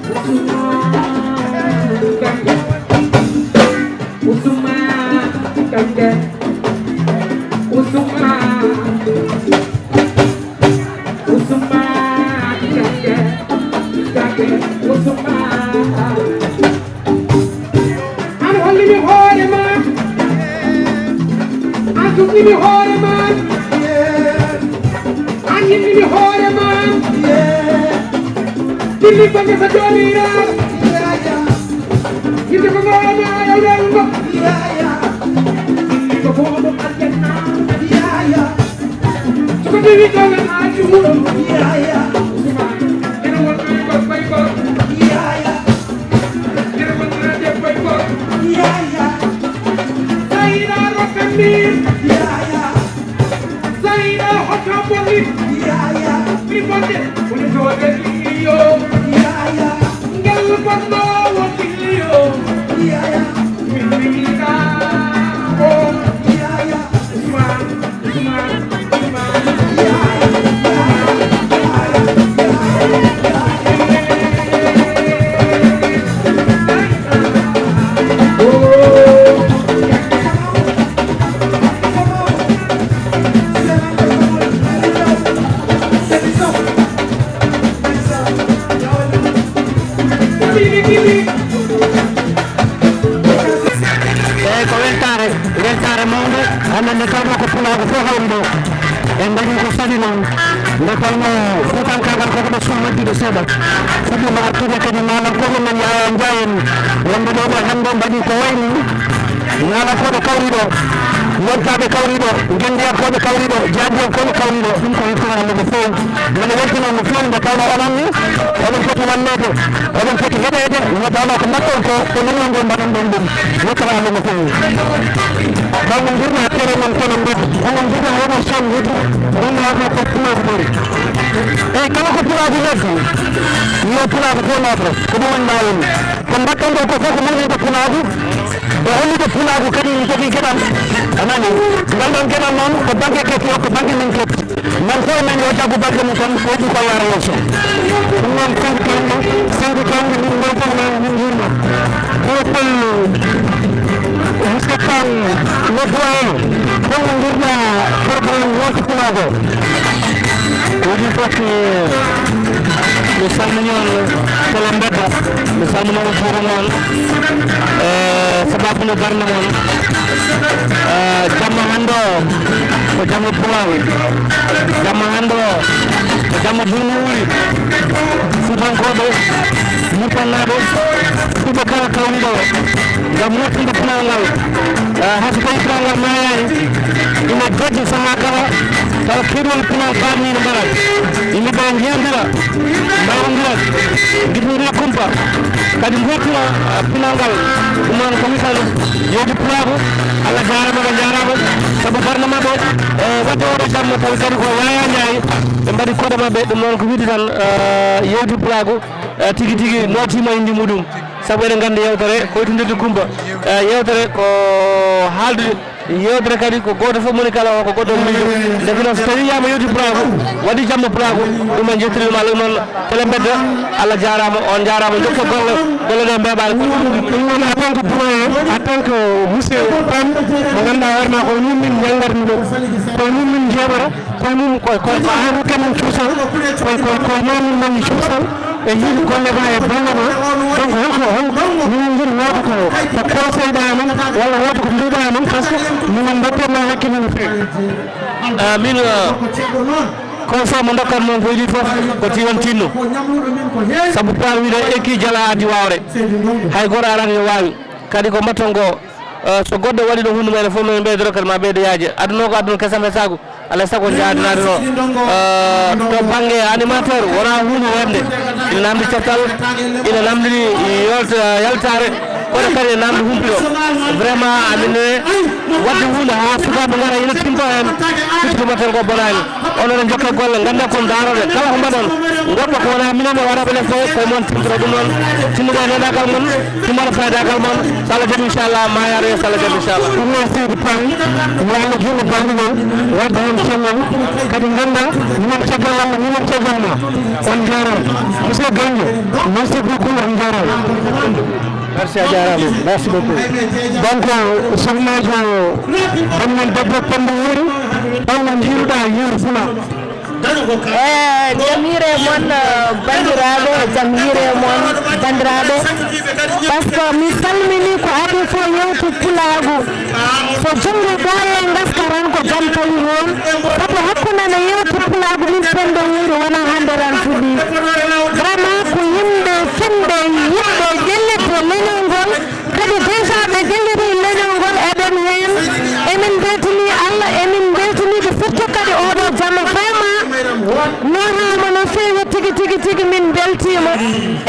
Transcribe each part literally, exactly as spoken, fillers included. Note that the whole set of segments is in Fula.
Ousmane Kandé, Ousmane Kandé, Ousmane, Ousmane Kandé, Kandé, Ousmane. An hollimi hoore ma, an suɓnimi hoore ma, an yimɗini hoore ma. Dilli ko ngesa joomiraa, yimɓe ko ngawama e welgo. Dilli ko fooɗo aljanna. Soko diwi ko ngam aaju. Ene wonɓe ko koy ko. Ene wonɓe ko koy ko. Sayna Rokamir. Sayna Hoto Bonni. Mi bonde. Woni to de yo. Ngal bonno wonti yo. Min mi ka. Oh. Eyyi, ko weltaare, weltaare mawnde. Hannde nde tawno ko pulaagu fof hawri ɗo. En mbaɗi ko saɗi noon. Nde tawno fuutankaagal koko ɗo suuɗ majjude seeɗa. Fuɗɗiima artude kadi naalankooɓe men Yaya Ndiaye en. Wonɓe ɗo ɓe hannde mbaɗi ko wayni naalankooɓe kawri ɗo, wonkaaɓe kawri ɗo, ngenndiyankooɓe kawri ɗo, jaadiyankooɓe kawri ɗo. Ɗum ko weltaare Allah no feewi. Mbeɗa weltina on no feewi nde tawno onon ni, oɗon poti walleede, oɗon poti heɗeede, nde tawno ko mbaɗɗon ko, ko leñol ngol mbaɗanɗon ɗum. Weltaare Allah no feewi. Holno mbirɗa tere mon kono mbedda? Holno mbirɗa hono son wudu? Holno wonno ko pulaagu ɓuri? Eyyi, kala ko pulaagu noddi, yo pulaagu fof nooto. Ko ɗum woni laawol. Ko mbaɗɗon ɗo ko fof ko mawnude pulaagu. E hollude pulaagu kadi ne jogii geɗal. A nani? Ngal ɗon geɗal noon ko bannge ketti o, ko bannge men ketti. Men fof men yo jaggu bannge mum tan, ko ɗum ko yaara yeeso. Ɗum noon, Seydi Kane, Seydi Kane, min mbeltanima, min njuurima. Ko, ko, Monsieur Kane, le doyen, holno mbirɗa programme yonki pulaagu? Ko ɗum fof, mi salmini on, Télé Mbedda, mi salmini on, juurima on, e sababu no darnde mon. E, jamma hannde o, ko jamma pulaagu. Jamma hannde o, ko jamma buunuuri. Fuutankooɓe, Murtannaaɓe, fulɓe kala kawriɗo ngam moftinde pinal ngal. E, hay so tawii pinal ngal maayaani, ina jojji sahaa kala, tawa keerol pinal baaɗniiɗo mbaɗat. Yimɓe ɓe njeewndira, mbaawondira, ngiɗondira kumpa, kadi ngootira, ah, pinal ngal. Ɗum noon ko mi tan, yewti pulaagu, Allah jaaraama, ɓe njaaraama, sabu darnde maɓɓe, eh, waɗde oɗo jamma tawi kadi ko Yaya Ndiaye, ɓe mbaɗi koɗo maɓɓe. Ɗum noon ko wiide tan, eh, yewti pulaagu, eh, tigi tigi nootiima e ndi muɗum, sabu eɗen nganndi yewtere ko yewtindirde kumpa, eh, yewtere ko haaldude. Yewtere kadi ko gooto fof moni kala o ko goɗɗo miijo. Nde ko noon so tawii wiyaama yewti pulaagu, waɗi jamma pulaagu, ɗum en njettirii ɗum Allah noon. Télé Mbedda, Allah jaaraama, on njaaraama, njokke golle, golle ɗe mbeeɓaani. Ɗum noon en tant que doyen, en tant que monsieur Pam, mo ngannduɗaa hoore maa ko on min njanngatmi ɗo, ko on min njeeɓata. Ko ɗum ko, ko, ko an rokkat min cuusal, ko, ko, ko noon min mbaɗi cuusal, e yiɗi golle ma e balle ma. Donc, holko, hol, minen njiɗi wooda ko, ko conseil ɗa men, walla wooda ko mbiɗa men, par ce que minen mbaɗten ma hakkille no feewi. Ah, min, ah, conseil mo ndokkat mon ko idii fof, ko tiwon tinno. Sabu paa wiide ekki jala addi wawre. Hay goto arani yo wawi. Kadi ko mbatton ko, ah, so goɗɗo waɗi ɗo hunde mum ene fof, min ɓeydo rokkat ma ɓeydo yaaje. Aduna o ko aduna kesam e sago. Alaa e sago njaadanaade ɗo, eh, to bannge animateur, wonaa huunde wonde. Ina namdi coftal, ina namdi yolta-, yaltaare, kono kadi ina namdi humpito. Vraiment, amin ne waɗde huunde haa sukaaɓe ngara ina timpa heen, firti ko mbaɗten ko bonaani. Onon ne njokka golle, ngannda ko ndaaroɗen, kala ko mbaɗon, ngoppa ko wonaa minen e warooɓe les fof, ko mon timtoro ɗum noon. Timmuɗo e neɗɗagal mon, Timmoɗo faydaagal mon, so Allah jaɓi inchallah, ma yaaro yeeso, so Allah jaɓi inchallah. Ɗum noon seydi Pam, yo Allah juutnu balɗe mon, wadda heen cellal, kadi ngannda minen caggal Allah, minen caggal ma. On njaaraama. Monsieur Gandio, merci beaucoup, Merci, a jaaraama. Merci beaucoup. Donc, sohnajo banngal debbo Penda Wuri, holno njiiruɗaa yeru Pulaar? E jam hiire mon, eh, banndiraaɓe, jam hiire mon, banndiraaɓe. Par ce que mi salmini ko adii fof yewtu pulaagu. So junngo ɓooyee ngaska tan ko jam tawi heen. Sabu hakkunde amen yewtu pulaagu min Penda Wuri wonaa hannde tan fuɗɗii. Vraiment ko yimɓe finɓe, yiɗɓe ƴellitde leñol ngol. Kadi déjà ɓe ƴelliti leñol ngol, eɗen heen. Emin mbeltini Allah, emin mbeltini ɓe surtout kadi oɗo jamma. Vraiment, nootaama no feewi tigi, tigi, tigi, min mbeltiima.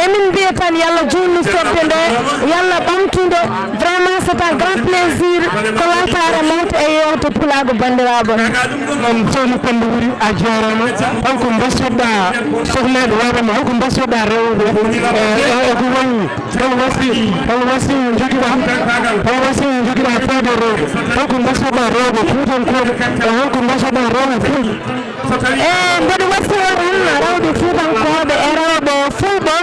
Emin mbiya tan yo Allah juutnu fedde nde, yo Allah ɓamtu nde. Vraiment, c'est un grand plaisir ko weltaare mawde e yewte pulaagu banndiraaɓe. On sohna Penda Wuri, a jaaraama. Holko mbasiytoɗaa sohnaɓe wawɓe ma? Holko mbasiytoɗaa rewɓe, eh, eh, eh, ko wayi, hol wasi-, hol wasiya njogiɗaa, hol wasiya njogiɗaa faade rewɓe? Holko mbasiytoɗaa rewɓe fuutankooɓe, eh, holko mbasiytoɗaa rewɓe fulɓe? E mbeɗa wasiya tan rewɓe fuutankooɓe e rewɓe fulɓe.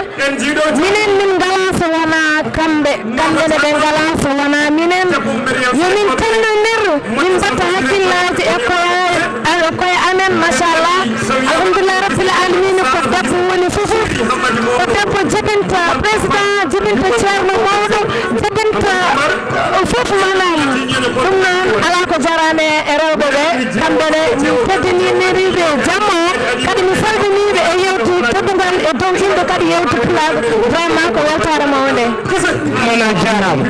Minen min ngalaa so wonaa kamɓe, kamɓe ne ɓe ngalaa so wonaa minen. Yo min tennondir, min mbatta hakkillaaji e koye, e koye amen, machallah. Alhamdulillah rabbil alamina, ko debbo woni fof. Ko debbo jibinta, président jibinta ceerno mawɗo, jibinta fof, maanaam. Ɗum noon, alaa ko jaraani e rewɓe ɓe, kamɓe ne min teddinirɓe jamma o, kadi mi salminiiɓe e yewtu teddungal e donkinɗo kadi yewtu pulaagu. Vraiment ko weltaare mawnde. Mon a jaaraama.